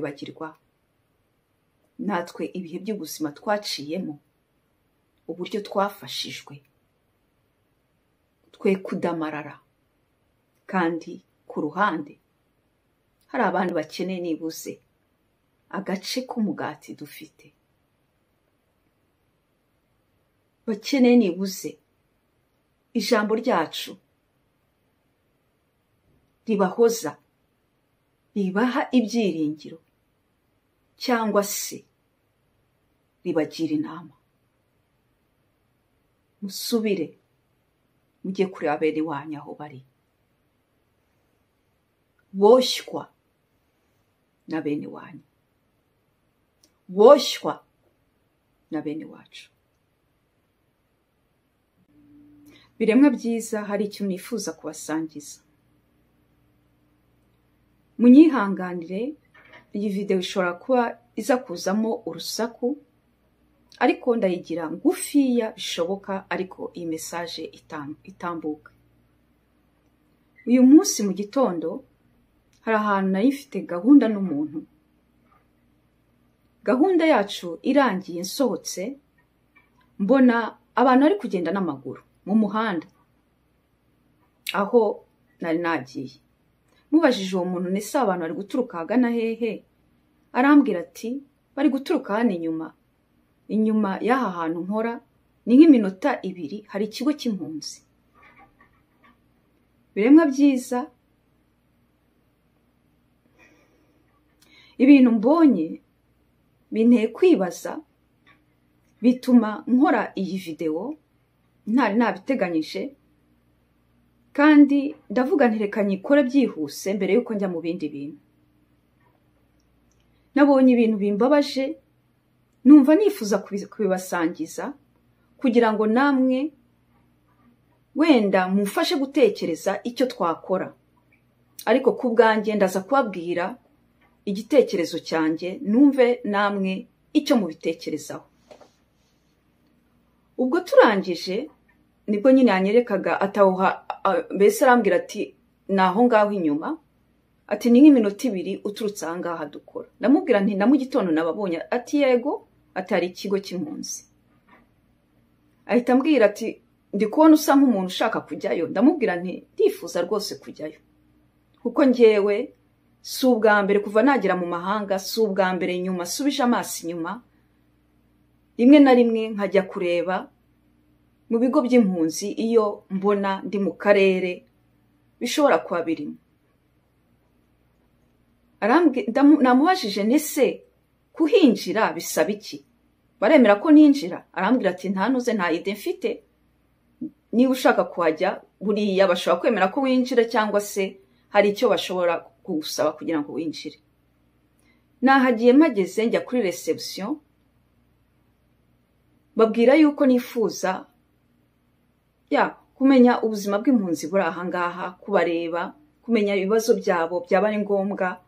Kwibagirwa natwe ibihe by'ubuzima twaciyemo, uburyo twafashijwe, twe kudamarara. Kandi ku ruhande hari abantu bakeneye nibuze agace k'umugati dufite, bakeneye nibuze ijambo ryacu ribahoza, ribaha ibyiringiro cyangwa se ribagira inama. Musubire mujye kureba bene wanyu aho bari, boshywa na bene wanyu, boshywa na bene wacu. Biremwa byiza, hari ikintu nifuza kubasangiza. Munyihanganire, iyi videwo ishobora kuba iza kuzamo urusaku, ariko ndayigira ngufiya bishoboka, ariko iyi message itambuka. Uyu munsi mu gitondo hari ahantu nari mfite gahunda n'umuntu. Gahunda yacu irangiye nsohotse, mbona abantu bari kugenda n'amaguru mu muhanda aho nari nagiye. Mubajije uwo muntu, nese abantu bari guturuka ahagana hehe? Arambwira ati bari guturuka hano inyuma, inyuma y'aha hantu nkora ni nk'iminota 2 hari ikigo cy'impunzi. Biremwa byiza, ibintu mbonye binteye kwibaza, bituma nkora iyi videwo ntari nabiteganyije, kandi ndavuga nti reka nyikore byihuse mbere yuko njya mu bindi bintu. Nabonye ibintu bimbabaje, numva nifuza kubibasangiza kugira ngo namwe wenda mumfashe gutekereza icyo twakora. Ariko ku bwanjye ndaza kubabwira igitekerezo cyanjye, numve namwe icyo mubitekerezaho. Ubwo turangije nibwo nyine yanyerekaga atawuha, mbese arambwira ati naho ngaho inyuma, ati ni nk'iminota 2 uturutse aha ngaha dukora. Ndamubwira nti na mu gitondo nababonye, ati yego, ati hari ikigo cy'impunzi. Ahita ambwira ati ndi kubona usa nk'umuntu ushaka kujyayo. Ndamubwira nti ndifuza rwose kujyayo, kuko njyewe si ubwa mbere kuva nagera mu mahanga, si ubwa mbere nyuma subije amaso inyuma, rimwe na rimwe nkajya kureba mu bigo by'impunzi iyo mbona ndi mu karere bishobora kuba birimo. Namubajije nese kuhinjira bisaba iki? Baremera ko ninjira? Arambwira ati nta nuze, nta ide mfite, niba ushaka kuhajya buriya bashobora kwemera ko winjira cyangwa se hari icyo bashobora kugusaba kugira ngo winjire. Nahagiye mpageze njya kuri reception, babwira yuko nifuza ya kumenya ubuzima bw'impunzi buri aha ngaha, kubareba, kumenya ibibazo byabo, byaba ari ngombwa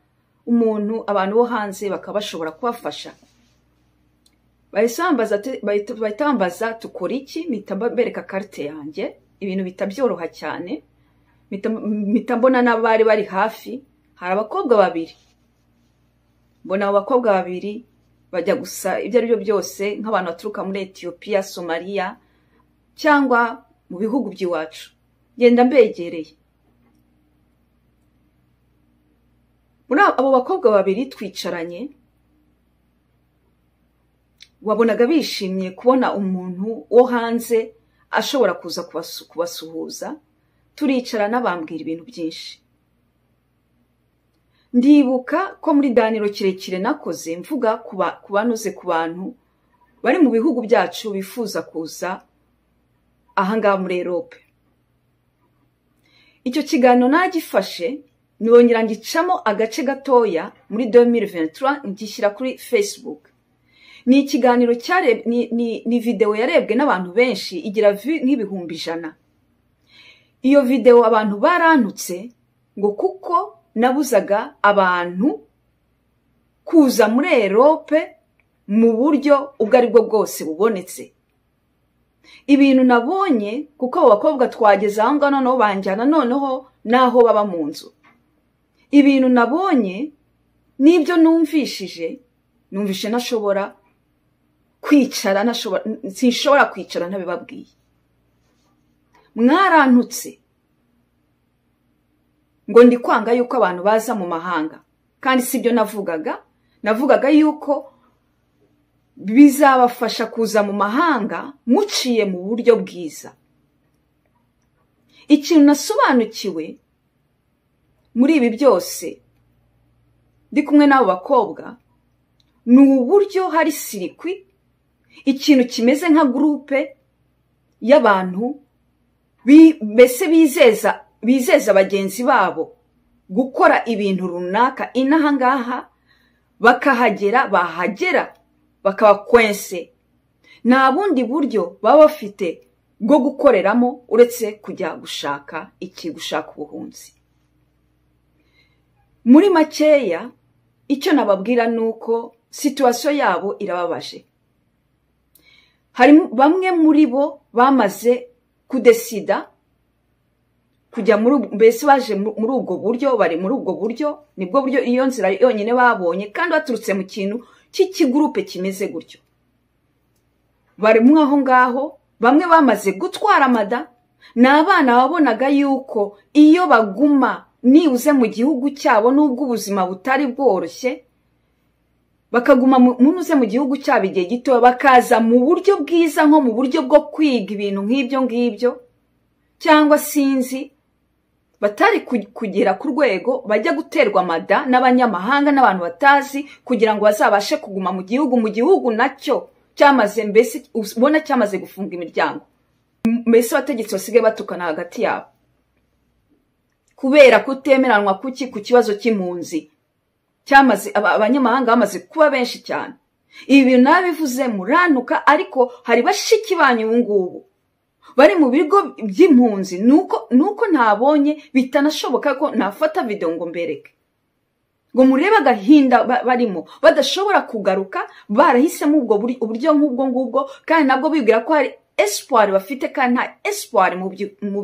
umuntu abantu bo hanze bakaba bashobora kubafasha. Bahita bambaza tukora iki, mpita bereka carte yanjye, ibintu bitabyoroha cyane. Mpita mbona n'abari bari hafi, hari abakobwa babiri. Mbona abo bakobwa babiri bajya gusa ibyo ari byo byose nk'abantu baturuka muri Ethiopia, Somalia cyangwa mu bihugu by'iwacu. Genda mbegereye. Muri abo bakobwa babiri twicaranye, wabonaga bishimye kubona umuntu wo hanze ashobora kuza kubasuhuza. Turicarana bambwira ibintu byinshi. Ndibuka ko muri daniro kirekire nakoze mvuga kubanuze ku bantu bari mu bihugu byacu bifuza kuza aha ngaha muri Europe. Icyo kiganiro nagifashe nongera ngicamo agace gatoya muri 2023 ngishyira kuri Facebook. Ni ikiganiro ni video yarebwe n'abantu benshi, igira view nk'ibihumbi 100. Iyo video abantu barantutse ngo kuko nabuzaga abantu kuza muri Europe mu buryo ubwo ari bwo bwose bubonetse. Ibintu nabonye, kuko abo bakobwa twageze aho ngaho noneho banjyana noneho naho baba mu nzu. Ibintu nabonye N'ibyo numvishije, numvishe ntashobora kwicara, sinshobora kwicara ntabibabwiye. Mwarantutse ngo ndi kwanga yuko abantu baza mu mahanga, kandi sibyo navugaga. Navugaga yuko bizabafasha kuza mu mahanga muciye mu buryo bwiza. Ikintu nasobanukiwe muri ibi byose ndi kumwe n'abo bakobwa ni uburyo hari circuit, ikintu kimeze nka groupe y'abantu mbese bizeza bagenzi babo gukora ibintu runaka inaha ngaha, bakahagera, bahagera bakabakwense. Nta bundi buryo baba bafite bwo gukoreramo uretse kujya gushaka iki, gushaka ubuhunzi. Muri makeya icyo nababwira nuko situation yabo irababaje. Hari bamwe muri bo bamaze kudesida kujya muri, mbese baje muri ubwo buryo, bari muri ubwo buryo, nibwo buryo, iyo nzira yonyine babonye, kandi baturutse mu kintu cy'ikigurupe kimeze gutyo. Bari aho ngaho, bamwe bamaze gutwara amada. Ni abana babonaga yuko iyo baguma nibuze mu gihugu cyabo, nubwo ubuzima butari bworoshye, bakaguma munuze mu gihugu cyabo igihe gito, bakaza mu buryo bwiza, nko mu buryo bwo kwiga ibintu nk'ibyo ngibyo, cyangwa sinzi, batari kugera ku rwego bajya guterwa amada n'abanyamahanga n'abantu batazi, kugira ngo bazabashe kuguma mu gihugu, mu gihugu nacyo cyamaze, mbese ubona cyamaze gufunga imiryango. Mbese abategetsi basigaye batukana hagati yabo kubera kutemeranwa kuki ku kibazo cy'impunzi cyamaze, abanyamahanga bamaze kuba benshi cyane. Ibi bintu nabivuze murantuka, ariko hari bashiki banyu ubu ngubu bari mu bigo by'impunzi, nuko ntabonye bitanashoboka ko nafata video ngo mbereke, ngo murebe agahinda barimo, badashobora kugaruka, barahisemo ubwo uburyo nk'ubwo ngubwo, kandi nabwo bibwira ko hari espoir bafite, kandi nta espoir mu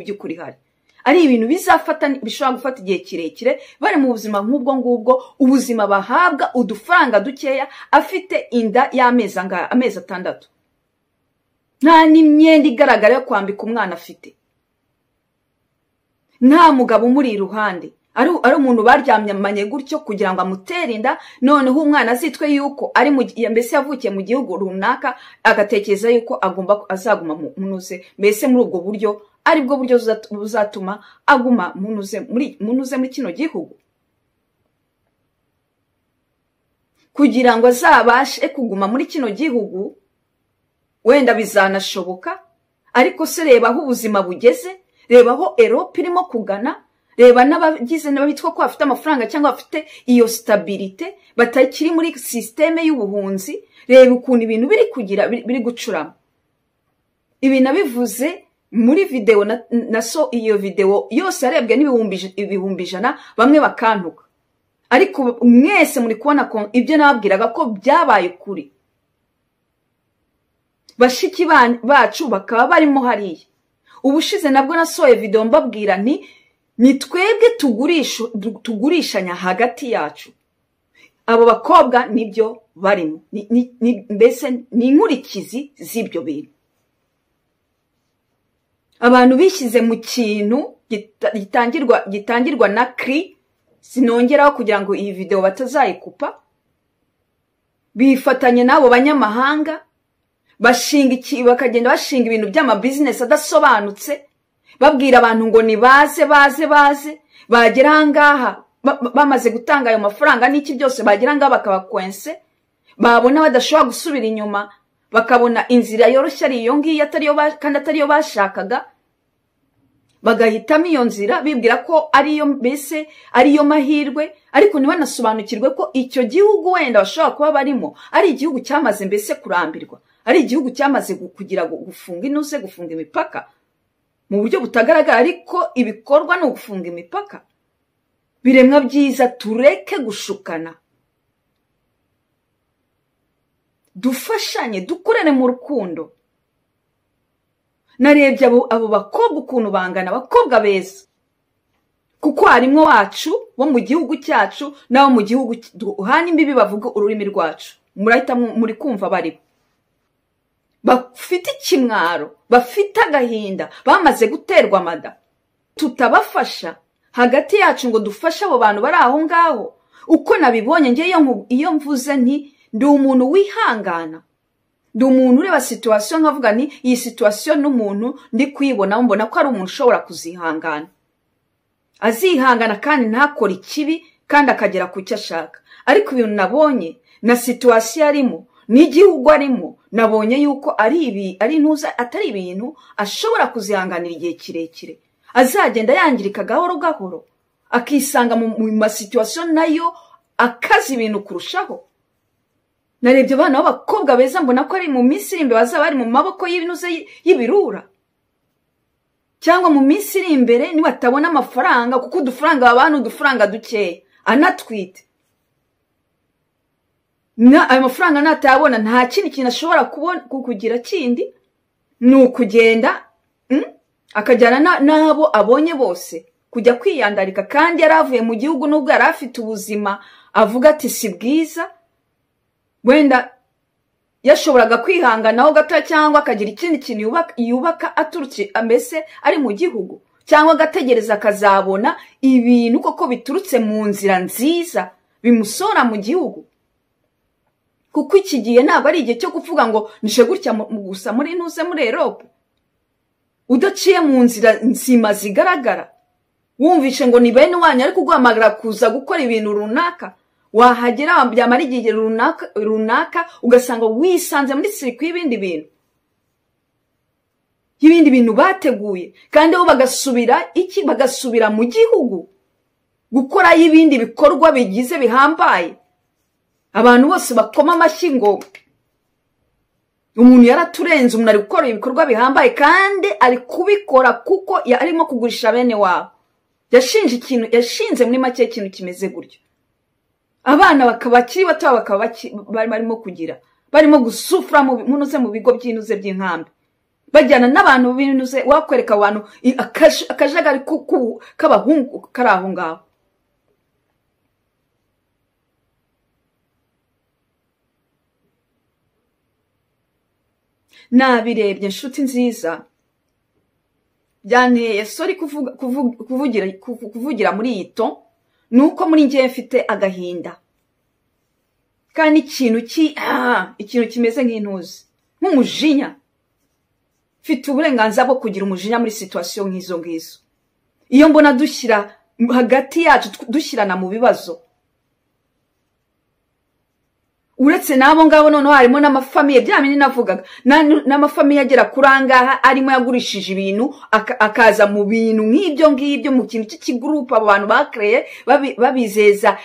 by'ukuri hari. Ari ibintu bizafata, bishobora gufata igihe kirekire, bari mu buzima nk'ubwo ngubwo, ubuzima bahabwa udufaranga dukeya, afite inda y'amezi angahe, amezi 6, nta n'imyenda igaragara yo kwambika umwana afite, nta mugabo umuri iruhande, ari umuntu baryamanye gutyo kugira ngo amutere inda, noneho umwana azitwe yuko ari mbese yavukiye mu gihugu runaka, agatekereza yuko agomba azaguma munuze, mbese muri ubwo buryo aribwo buryo buzatuma aguma munuze muri kino gihugu, kugira ngo azabashe kuguma muri kino gihugu. Wenda bizanashoboka, ariko se reba aho ubuzima bugeze, reba aho Europe irimo kugana, reba n'abagize n'abitwa ko bafite amafaranga cyangwa bafite iyo stabilité batakiri muri systeme y'ubuhunzi, reba ukuntu ibintu biri kugira biri gucurama. Ibi nabivuze muri video na so iyo video yose yarebwe n'ibihumbi 100, bamwe bakantuka, ariko mwese muri kubona ibyo nababwiraga ko byabaye kuri bashiki bacu bakaba barimo hariya. Ubushize nabwo nasohoye video mbabwira nti ni twebwe tugurishanya hagati yacu. Abo bakobwa nibyo barimo, mbese ni inkurikizi z'ibyo bintu. Abantu bishyize mu kintu gitangirwa na kri, sinongeraho kugira ngo iyi video batazayikupa, bifatanye n'abo banyamahanga, bashinga bakagenda bashinga ibintu by'ama business adasobanutse, babwira abantu ngo ni baze baze baze, bagera ahangaha bamaze gutanga ayo mafaranga n'iki byose, bagera ngaha bakabakwense, babona badashobora gusubira inyuma, bakabona inzira yoroshye ari iyo ngiyo atariyo kandi atariyo bashakaga, bagahitamo iyo nzira bibwira ko ariyo mbese ariyo mahirwe, ariko ntibanasobanukirwe ko icyo gihugu wenda bashobora kuba barimo ari igihugu cyamaze mbese kurambirwa, ari igihugu cyamaze kugira gufunga inuze, gufunga imipaka mu buryo butagaragara, ariko ibikorwa ni ugufunga imipaka. Biremwa byiza, tureke gushukana, dufashanye, dukorere mu rukundo. Narebye abo bakobwa ukuntu bangana, abakobwa beza, Kuko harimo wacu bo mu gihugu cyacu n'abo mu gihugu duhana imbibi bavuga ururimi rwacu. Murahita muri kumva bari bafite ikimwaro, bafite agahinda, bamaze guterwa amada. Tutabafasha hagati yacu ngo dufashe abo bantu bari aho ngaho. Uko nabibonye nge iyo mvuze nti ndi umuntu wihangana, ndi umuntu ureba situation nkavuga ni iyi situation n'umuntu ndi kuyibona mbona ko ari umuntu ushobora kuzihangana, azihangana kandi ntakora ikibi kandi akagera ku cyo ashaka. Ariko ibintu nabonye na situation arimo n'igihugu arimo, nabonye yuko ari ibi ari ntuza atari ibintu ashobora kuzihanganira igihe kirekire. Azagenda yangirika gahoro gahoro, akisanga mu ma situation nayo akaza ibintu kurushaho. Narebye abana b'abakobwa beza mbona ko ari mu minsi iri imbere bazaba bari mu maboko y'ibinuze y'ibirura, cyangwa mu minsi iri imbere nibatabona amafaranga, kuko udufaranga babana udufaranga dukeya, anatwite na ayo mafaranga natayabona nta kindi kintu ashobora kubona kugira kindi ni ukugenda akajyana n'abo abonye bose kujya kwiyandarika. Kandi yaravuye mu gihugu nubwo yari afite ubuzima avuga ati si bwiza, wenda yashoboraga kwihanganaho gato cyangwa akagira ikindi kintu yubaka aturutse mbese ari mu gihugu, cyangwa agategereza akazabona ibintu koko biturutse mu nzira nziza bimusora mu gihugu. Kuko iki gihe ntabwo ari igihe cyo kuvuga ngo nishe gutya gusa muri ntuze muri Europe, udaciye mu nzira nzima zigaragara, wumvishe ngo ni bene wanyu ariko uguhamagara kuza gukora ibintu runaka, wahagera byamara igihe runaka ugasanga wisanze muri sirikwi y'ibindi bintu, y'ibindi bintu bateguye, kandi bo bagasubira iki, bagasubira mu gihugu gukora y'ibindi bikorwa bigize bihambaye. Abantu bose bakoma amashyi ngo umuntu yaraturenze, umuntu ari gukora ibikorwa bihambaye, kandi ari kubikora kuko arimo kugurisha bene wabo. Yashinje ikintu, yashinze muri make ikintu kimeze gutyo. Abana bakaba bakiri bato, bakaba barimo kugira, barimo gusufra munuze mu bigo by'inuze by'inkambi, bajyana n'abantu binuze wakwereka abantu akajagari k'abahungu kari aho ngaho. Nabirebye inshuti nziza, byanteye sorry kuvugira muri iyi ton, nuko muri ngiye mfite agahinda kandi ikintu ikintu kimeze nk'intuzi nk'umujinya. Mfite uburenganzira bwo kugira umujinya muri situation nk'izo ngizo. Iyo mbona dushyira hagati yacu dushyirana mu bibazo, uretse nabo ngabo noneho harimo n'amafamiye, bya bindi navugaga, n'amafamiye agera kuri angaha arimo yagurishije ibintu akaza mu bintu nk'ibyo ngibyo, mu kintu cy'ikigurupe abo bantu bakreye babizeza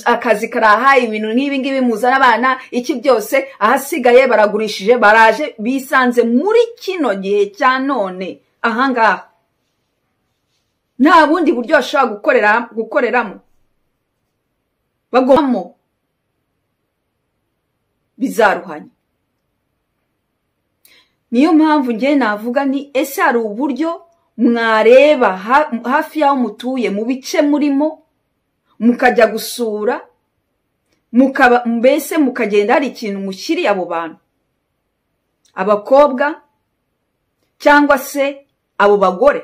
akazi karaha, ibintu nk'ibi ngibi muzana abana iki byose, ahasigaye baragurishije, baraje bisanze muri kino gihe cya none ahangaha nta bundi buryo bashobora gukoreramo, bagomamo bizaruhanya. Niyo mpamvu nge navuga nti ese hari uburyo mwareba hafi y'aho mutuye mu bice murimo, mukajya gusura, mukaba mbese mukagenda hari ikintu mushyiriye abo bantu, abakobwa cyangwa se abo bagore.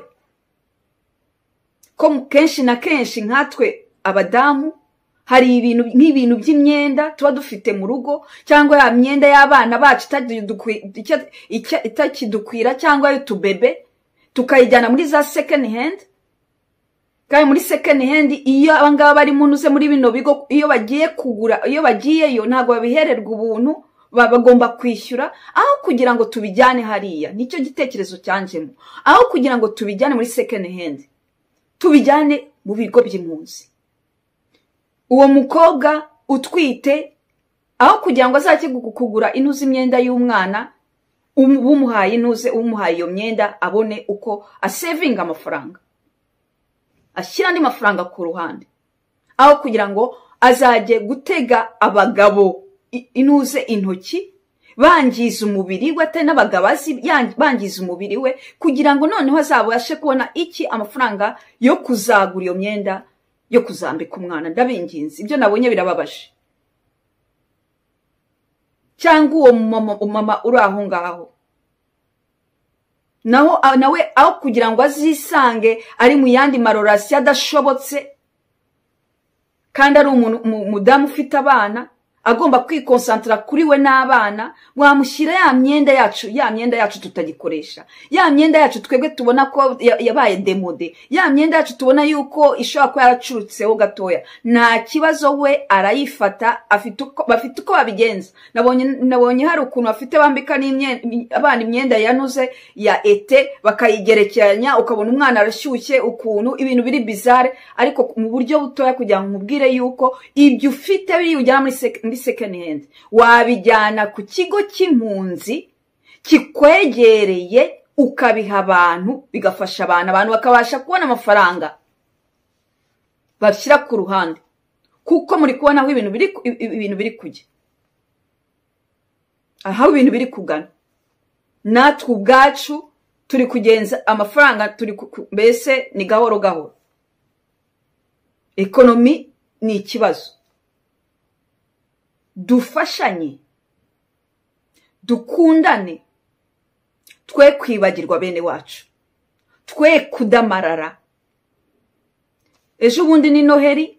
Ko kenshi na kenshi nkatwe abadamu hari ibintu nk'ibintu by'imyenda tuba dufite mu rugo, cyangwa ya myenda y'abana bacu itakidukwira, cyangwa y'utubebe, tukayijyana muri za second hand. Kandi muri second hand iyo abangaba bari munuze muri bino bigo, iyo bagiye kugura, iyo bagiyeyo ntabwo babihererwa ubuntu, bagomba kwishyura. Aho kugira ngo tubijyane hariya, nicyo gitekerezo cyanjemo, aho kugira ngo tubijyane muri second hand, tubijyane mu bigo by'impunzi. Uwo mukobwa utwite, aho kugira ngo azajye kugura intuze imyenda y'umwana, umuhaye intuze, umuhaye iyo myenda abone uko asevinga amafaranga, ashyira andi mafaranga ku ruhande, aho kugira ngo azajye gutega abagabo intuze intoki Bangiza umubiri we, atari n'abagabo azi, bangiza umubiri we kugira ngo noneho azabashe kubona iki? Amafaranga yo kuzagura iyo myenda yo kuzambika umwana. Ndabinginze, ibyo nabonye birababaje. Cyangwa uwo mama uri aho ngaho naho nawe, aho kugira ngo azisange ari mu yandi ma relations adashobotse, kandi ari umudamu ufite abana, agomba kwikonsantara kuri we n'abana, wamushyira ya myenda yacu, ya myenda yacu tutagikoresha, ya myenda yacu twebwe tubona ko yabaye démodé, ya myenda yacu tubona yuko ishobora kuba yaracurutseho gatoya. Nta kibazo, we arayifata, bafite uko babigenza. Nabonye hari ukuntu bafite bambika abana imyenda yanuze ya été, bakayigerekeranya, ukabona umwana arashyushye ukuntu, ibintu biri bizarre. Ariko mu buryo butoya, kugira ngo nkubwire yuko ibyo ufite biri ujyana muri second hand, wabijyana ku kigo cy'impunzi kikwegereye, ukabiha abantu, bigafasha abantu, abantu bakabasha kubona amafaranga bashyira ku ruhande, kuko muri kubona aho ibintu biri kujya, aho ibintu biri kugana. Natwe ubwacu turi kugenza amafaranga, turi mbese ni gahoro gahoro, économie ni ikibazo. Dufashanye, dukundane, twe kwibagirwa bene wacu, twe kudamarara. Ejo bundi ni Noheri,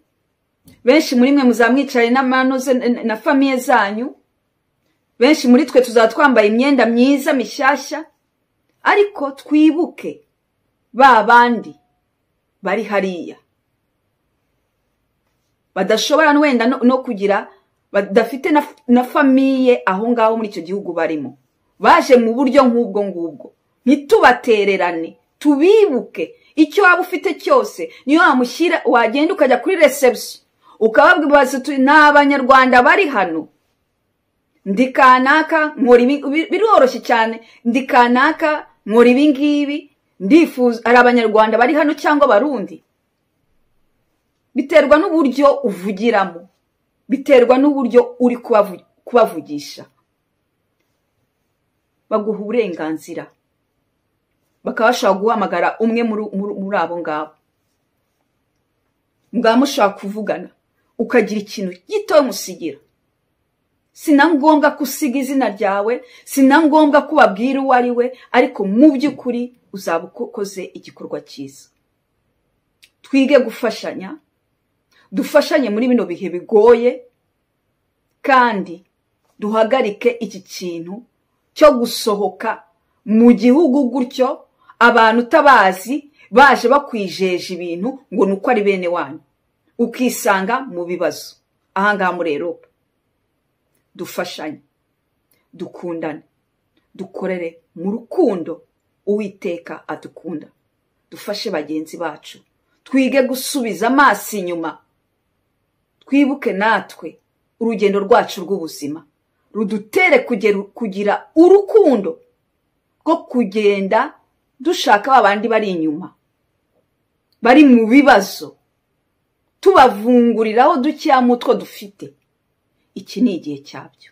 benshi muri mwe muzamwicaye n'amanoze na famille zanyu, benshi muri twe tuzaba twambaye imyenda myiza mishyashya, ariko twibuke ba bandi bari hariya badashobora wenda no kugira, badafite na famille aho ngaho muri icyo gihugu barimo, baje mu buryo nk'ubwo ngubwo. Ntitubatererane, tubibuke. Icyo waba ufite cyose, niyo wamushyira, wagenda ukajya kuri réception ukababwira uti: "Ni Abanyarwanda bari hano, ndi kanaka, nkora ibi." Biroroshye cyane: "Ndi kanaka, nkora ibi ngibi, ndifuza, hari Abanyarwanda bari hano cyangwa Abarundi." Biterwa n'uburyo uvugiramo, biterwa n'uburyo uri kubavugisha, baguha uburenganzira, bakaba bashobora guhamagara umwe muri abo ngabo, mugaba mushobora kuvugana, ukagira ikintu gito musigira. Si na ngombwa ko usiga izina ryawe, si na ngombwa ko ubabwira uwo ari we, ariko mu by'ukuri uzaba ukoze igikorwa cyiza. Twige gufashanya, dufashanye muri bino bihe bigoye, kandi duhagarike iki kintu cyo gusohoka mu gihugu gutyo, abantu utabazi baje bakwijeje ibintu ngo ni uko ari bene wanyu, ukisanga mu bibazo ahangaha muri Eropa. Dufashanye, dukundane, dukorere mu rukundo Uwiteka adukunda, dufashe bagenzi bacu, twige gusubiza amaso inyuma, twibuke natwe urugendo rwacu rw'ubuzima, rudutere kugira urukundo rwo kugenda dushaka ba bandi bari inyuma, bari mu bibazo, tubavunguriraho dukeya mu two dufite. Iki ni igihe cyabyo.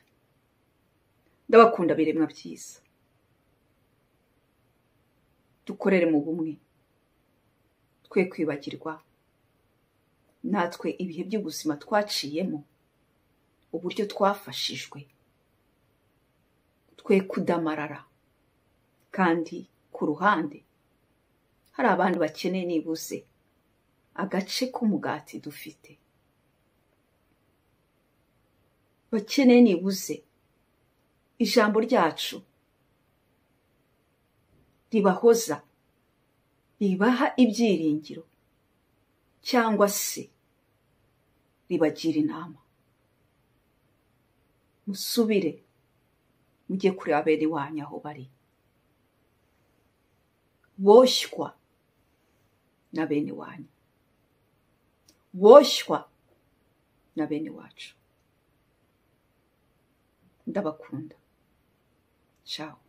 Ndabakunda, biremwa byiza. Dukorere mu bumwe, twe kwibagirwa natwe ibihe by'ubuzima twaciyemo, uburyo twafashijwe, twe kudamarara, kandi ku ruhande hari abandi bakeneye nibuze agace k'umugati dufite, bakeneye nibuze ijambo ryacu ribahoza, ribaha ibyiringiro, cyangwa se ribagira inama. Musubire mujye kureba bene wanyu aho bari, boshywa na bene wanyu, boshywa na bene wacu. Ndabakunda, ciao.